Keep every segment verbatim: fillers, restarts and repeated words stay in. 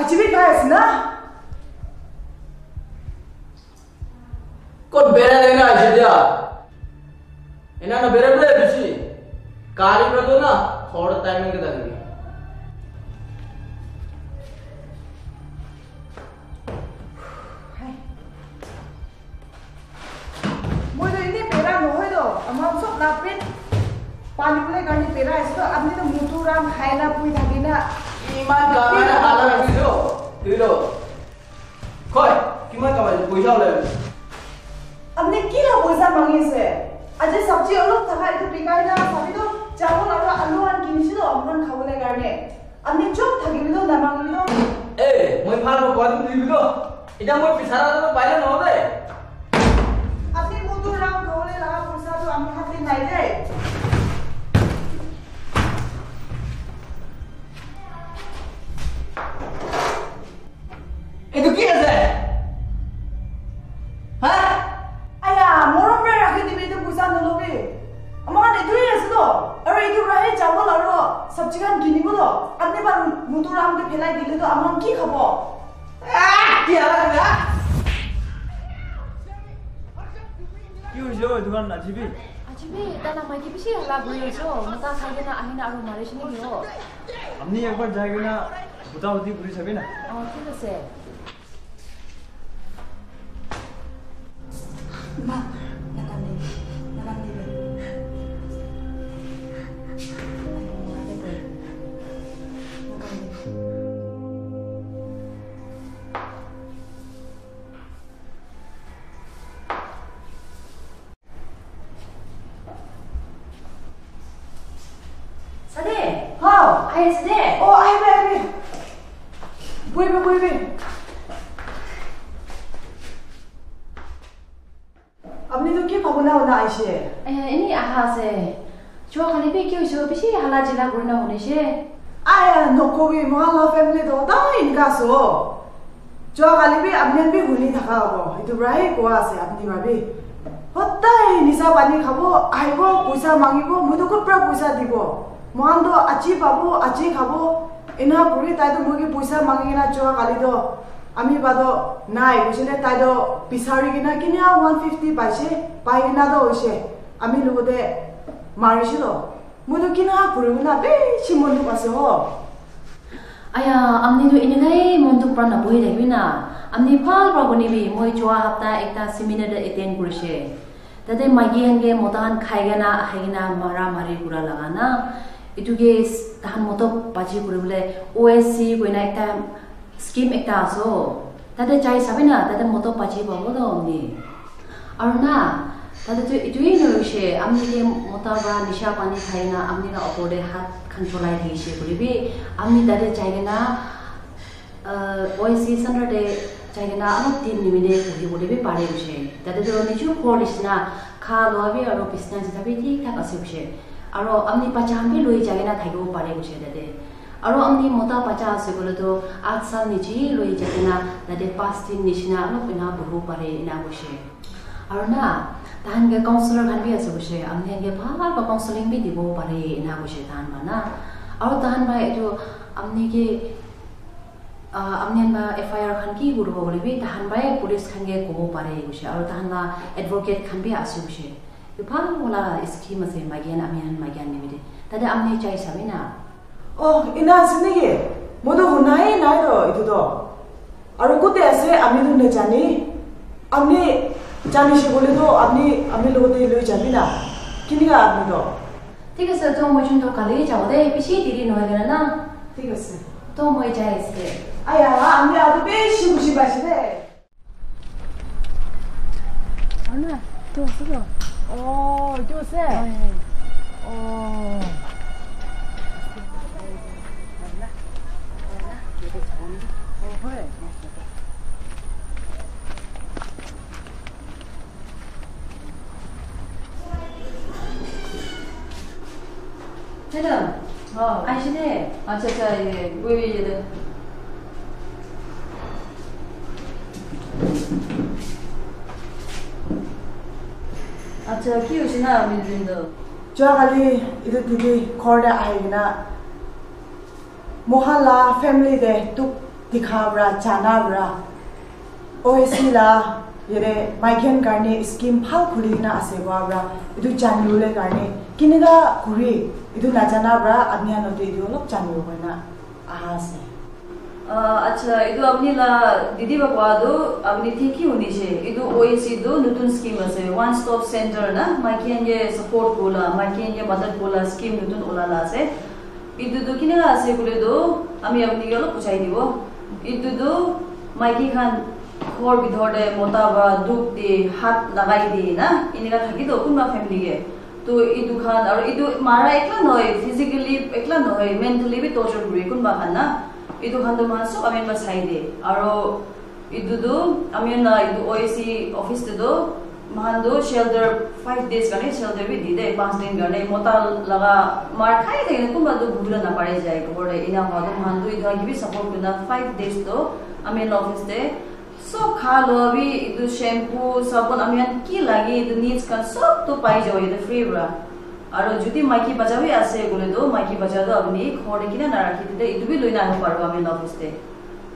Chibi kai ase na? Kot bera de na aise dia. Ena na bera bole bishi. Kali pra to na, thor timing ke dali. Moi to ene bera nohoi to, amar sob na pet pani bole karne bera ase to, apni to mutu ram khai na pui thaki na. Iman kamai na hala rakhi do, tui lo. Khoi, kiman kamai, poisa ulai. Apni ki la poisa mangi ase? Aji sabji olop thaka etu bikai na, sabi to chawal aru alu khan kinise to, amakhan khabole karne. Ami chop thaki bilo na mangi bilo. Eh, moi phan mo koi dum bilo. Ida moi pisara to paile no de. Apni mutu ram khole la poisa to ami hath te nai de. Etu ki ase? Ha? Aya, morom pra rakhi dibi, etu poisa nolobi. Amakhan etu hi ase to. Aru etu pra hi chawal aru sabji khan kinibo to. Apni ba mutu ram ke phelai dile to amakhan ki khabo? Ah, ki hala dile? Ki hoise oi, dukan ajibi? Ajibi, tana maiki bishi hala guri ase. Mota khai kena ahina aru marishe niki ho? Apni ekbar jai kena huda hudi kuri sabi na. Oh, thik ase. Ma, nakande, nakande. Sade. Hao. Ahi ase de. Oh, ahibi, ahibi. Bohibi, bohibi. Apni tu ki bhabona hona aise? Eh, eni aha ase. Chua kali bi ki hoise, bishi hala jila kurina hone she. Aya, nokobi, mohan la family to hodai enika ase ho. Chua kali bi apni khan bi huni thaka hobo. Etu pra hi koa ase apni pra bi. Hodai nisa pani khabo, ahibo, poisa mangibo, moi to kot pra poisa dibo. Mohan to aji pabo, aji khabo. Ena kuri tai to moi ke poisa mangi kena chua kali to ami pa to nai. Koise le tai to bisari kena kinia one fifty paise, pai kena to hoise. Ami logote marishe to. Moi tu kina kuribo na bishi mon dukh ase ho. Aya, apni tu eninkai mon dukh pra nabohi thakibi na. Apni bhal pra bunibi, moi jua hapta ekta seminar te attend kurishe. Tate maiki khan ke mota khan khai kena, ahai kena mara mari kura laga na. Etu ke s-, tahan moto baji kuribole O S C koina ekta scheme ekta ase ho. Tate jai sabi na, tate moto baji pabo to apni. Aru na, tate tu etu hi nohoishe, apni ke mota pra nisha pani khai na, apni la opor te hath khan cholai thakishe koile bi, apni tate jai kena, ah, O S C center te jai kena alop din nimite buhi bole bi pare koishe. Tate tu niju ghor nishina, kha loa bi aru bisna jisna bi thik thak ase koishe. Aru apni bacha khan bi loi jai kena thakibo pare koishe tate. Aru apni mota bacha ase koile tu, aat saal niche loi jai kena, tate paanch din nishina alop ena buhibo pare, ena koishe. Aru na, tahan ke counselor khan bi ase koishe, apni khan ke bhal pra counseling bi dibo pare, ena koishe tahan pra na. Aru tahan pra etu apni ke, ah, apni khan pra F I R khan ki kuribo koile bi, tahan pra police khan ke kobo pare koishe. Aru tahan la advocate khan bi ase koishe. Etu bhal wala scheme ase, maiki khan, ami khan maiki khan nimite. Tate apni jai sabi na. Oh, ena ase niki? Moi to hunai nai to etu to. Aru kote ase, ami to najane. Apni janishe koile to apni, ami logote loi jabi na. Kinika apni to? Thik ase, to moi jun to kali jabo de, bishi deri nohoi kena na. Thik ase. To moi jai ase. Aya, apni atu bishi khushi paise de. Ana, etu ase to. Oh, etu ase? Hoi, hoi. Oh. Oh, hoi. Hello. Oh. Aishe de. Acha, acha, ye, ye, ye, ye. Acha, ki hoise na, Milvin to? Jua kali etu didi ghor te ahi kena, moikhan la family te dukh Dikha pra, jana pra, O A C la yate maikian karne scheme bhal khuli kena ase koa pra, etu janibole karne kineka kuri, etu najana pra apni khan logote etu olop janibo koina aha ase. Ah, acha, etu apni la didi ba koa tu apni thik hi hunishe. Etu O A C tu nutun scheme ase, One Stop Center na, maikian ke support kula, maikian ke madad kula scheme nutun ulala ase. Etu tu kineka ase koile tu, ami apni ke olop buchai dibo. Etu tu maiki khan ghor bithor te mota ba dukh de, hat lagai de na, eneka thaki to kunba family ke. To etu khan, aru etu mara ekla nohoi, physically ekla nohoi, mentally bi torture kuri kunba khan na. Etu khan tu moikhan sob ami khan para sai de. Aru etu tu ami khan la etu O A C office te tu moikhan tu shelter five days karne shelter bi di de, panch din karne. Mota laga mar khai thakina kunba tu buhibole napare jai, khobor de ena hua tu moikhan tu etu khan ke bi support kurina five days tu ami khan la office te sob kha lua bi, etu shampoo, sabon, ami khan ki lage, etu needs khan sob tu pai jabo yate free para. Aru jodi maiki bacha bi ase koile tu, maiki bacha tu apni ghor te kina na rakhi dile, etu bi loi na ahibo paribo ami khan la office te.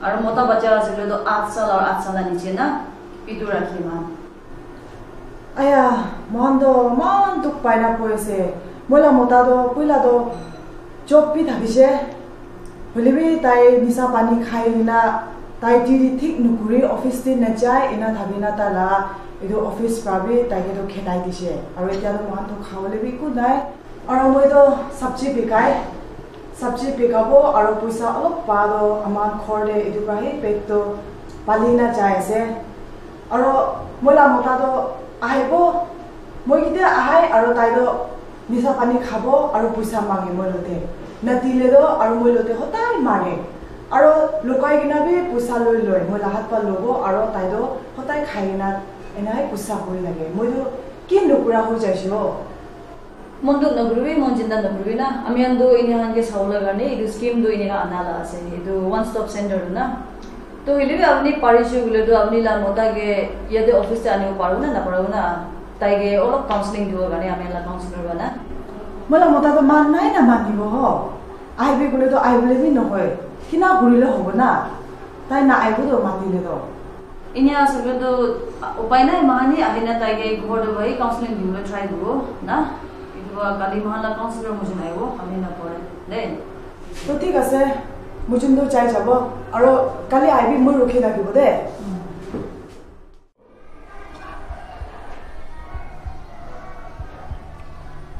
Aru mota bacha ase koile tu, aat saal aru aat saal la niche na, etu rakhi man. Aya, moikhan toh eman dukh pai na koi ase. Moi la mota toh poila toh job bi thakishe, hoilebi tai nisa pani khai kena tai duty thik nukuri, office te najai, ena thaki na tai la etu office pra bi tai ke toh khetai dishe. Aru etia toh moikhan toh khabole bi eku nai. Aru moi toh sabji bikai, sabji bikabo aru poisa olop pa toh ama ghor te etu pra he bag toh pali na jai ase. Aru moi la mota toh ahibo, moi ketia ahai aru tai toh nisa pani khabo aru poisa mange moi lote. Natile toh aru moi lote hotai mare. Aru lukai kena bi poisa loi loi, moi la hat pa lobo aru tai toh hotai khai kena ena he gussa kuri lage. Moi toh ki nukura hoi jaishe ho. Mon dukh nakuribi, mon chinta nakuribi na. Ami khan tu ini khan ke sabole karne etu scheme tu ini ka ana la ase. Etu One Stop Center tu na. To hoile bi apni parishe koile tu apni la mota ke yate office te anibo paribo na naparibo na. Tai ke olop counseling dibo karne ami khan la counselor ba na. Moi la mota tu man nai na manibo ho. Ahibi koile tu ahibole bi nohoi. Kina kurile hobo na. Tai na ahibo tu matile tu. Enia ase koile tu upai nai, moikhan hi ahina tai ke ghor te bohi counseling dibole try kuribo na. Etu para kali moikhan la counselor mujun ahibo, ami na pore de. To thik ase, mujun tu jai jabo, aro kali ahibi moi rukhi thakibo de.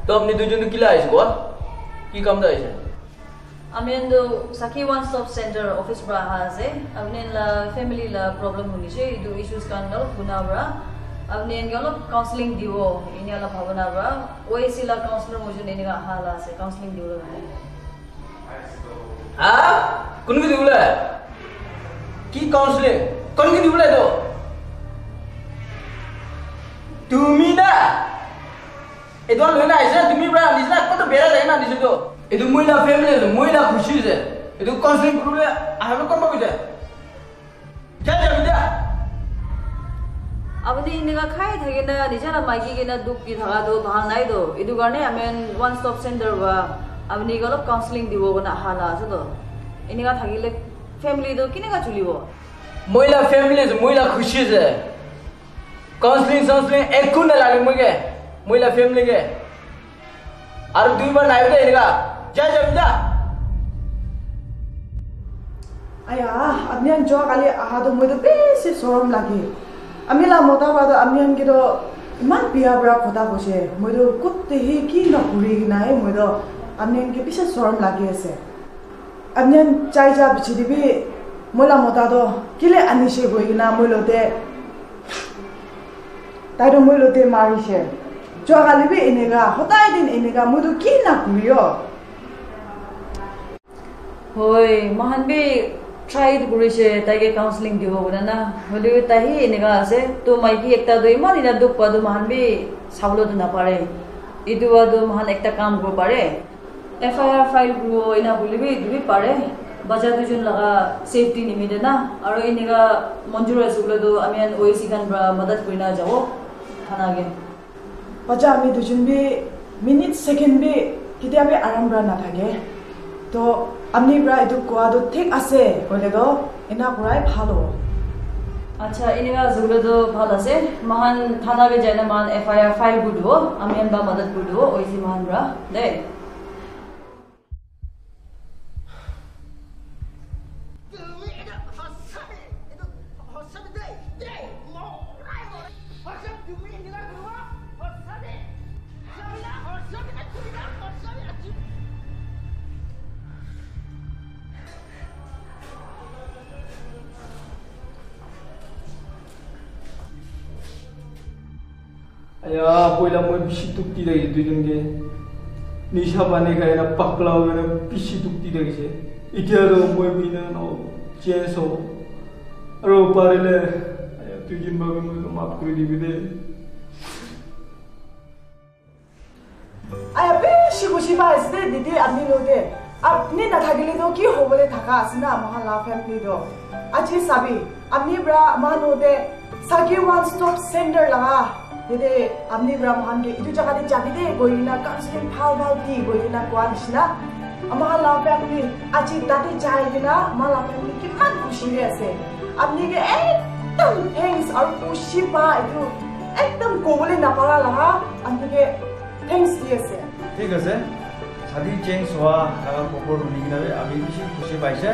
To apni duijon tu kila ahise koa? Ki kam te ahise? Ami khan tu Sakhi One Stop Center office para aha ase. Apni khan la family la problem huni se, etu issues khan olop huna para apni khan ke olop counseling dibo, enia la bhabana para O A C la counselor mujun enika aha la ase, counseling dibo le karne. Ha? Kun ke dibole? Ki counseling? Kun ke dibole to? Tumi na? Etu khan loi na ahise, tumi para nisna koto bera jai na dise to. Etu moi la family ase, moi la khushi ase. Etu counseling kuribole ahibole kon pa koise? Jai jabi da. Apuni enika khai thaki na nija la maiki ke na dukh di thaka to bhal nai to. Etu karne ami khan One Stop Center para apuni ke olop counseling dibo kona aha la ase to. Enika thakile family to kineka chulibo? Moi la family ase, moi la khushi ase. Counseling, counseling ekku nalage moi ke, moi la family ke. Aru duibar nai de enika. Jai jabi da. Aya, apni khan jua kali aha to moi to besi sorom lage. Ami la mota para to ami khan ke to iman biya para kotha koise. Moi to kote hi ki na kuri kena he moi to apni khan ke besi sorom lage ase. Apni khan jai ja piche te bi moi la mota to kile anishe koi kena moi lote tai to moi lote marishe. Jua kali bi enika, hodai din enika, moi to ki na kuriyo? Hoi, moikhan bi try to kurishe, tai ke counseling dibo kona na. Hoile bi tai hi enika ase. To maiki ekta to iman ena dukh pa to moikhan bi sabole to napare. Etu wa to moikhan ekta kam kuribo pare. F I R file kuribo ena hoile bi etu bi pare. Bacha duijon laga safety nimite na. Aro enika monjur ase koile to ami khan O A C khan para madad kurina jabo thana ke. Bacha ami duijon bi minute second bi ketia bi aram para nathake. To ami para etu koa to thik ase koile to Ena kurai bhal hobo. Acha, eneka jabole toh bhal ase. Moikhan thana te jaina moikhan F I R file kuri dibo. Ami khan para madad kuri dibo, O A C moikhan para. De. Aya, poila moi bishi dukh di thakishe, duijon ke nisha pani khai na pakla hoi na bishi dukh di thakishe. Itya toh moi bi ena nahoi, change hobo. Aro parile, aya, duijon bhabi moi toh maaf kuri dibi de. Aya, bishi khushi pai ase de, didi, apni logote. Apni nathakile toh ki hobole thaka ase na, moikhan la family toh. Aji sabi, apni pra moikhan logote Sakhi One Stop Center laga, yate apni pra moikhan ke etu jaga te jabi de, koi kena counseling bhal bhal di, koi kena koa nishina. Moikhan la family, aji tate jai kena, moikhan la family kiman khushi de ase. Apni ke ekdam thanks aru khushi pa etu ekdam kobole napara laga apni ke thanks di ase. Thik ase, shadi change hua laga khobor huni kena bi ami bishi khushi paise.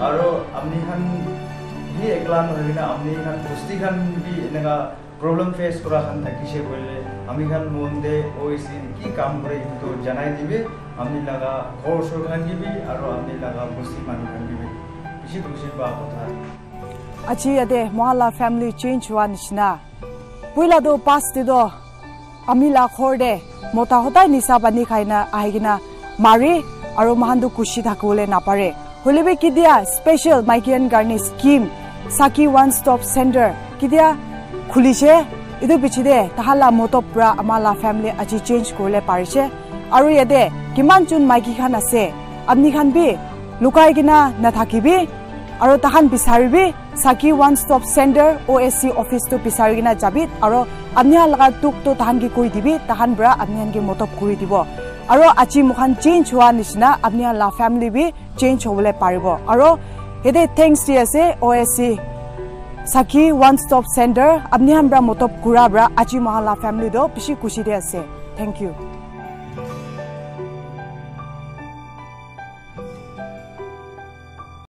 Aru apni khan hi ekla nohoi kena apni khan bosti khan bi eneka problem face kura khan thakishe koile ami khan mon de O A C ki kam kore etu toh janai dibi, apni laga ghor sor khan ki bi aru apni laga bosti manu khan ki bi. Bishi khushi pa kotha. Aji yate moikhan la family change hua nishina. Puila toh past te toh ami la ghor te mota hodai nisa pani khai na ahi kena mare aru moikhan toh khushi thakibole napare. Hoile bi ketia special maikian karne scheme Sakhi One Stop Center ketia khulishe, etu piche te tahan la motob pra ama la family aji change kuribole parishe. Aru yate kiman jon maiki khan ase, apni khan bi lukai kena nathakibi, aru tahan bisaribi, Sakhi One Stop Center O A C office tu bisari kena jabi, aru apni khan laga dukh tu tahan ke koi dibi, tahan pra apni khan ke motob kuri dibo. Aru aji moikhan change hua nishina apni khan la family bi change hobole paribo. Aru yate thanks di ase O A C Sakhi One Stop Center, apni khan pra motob kura pra aji moikhan la family toh bishi khushi de ase. Thank you.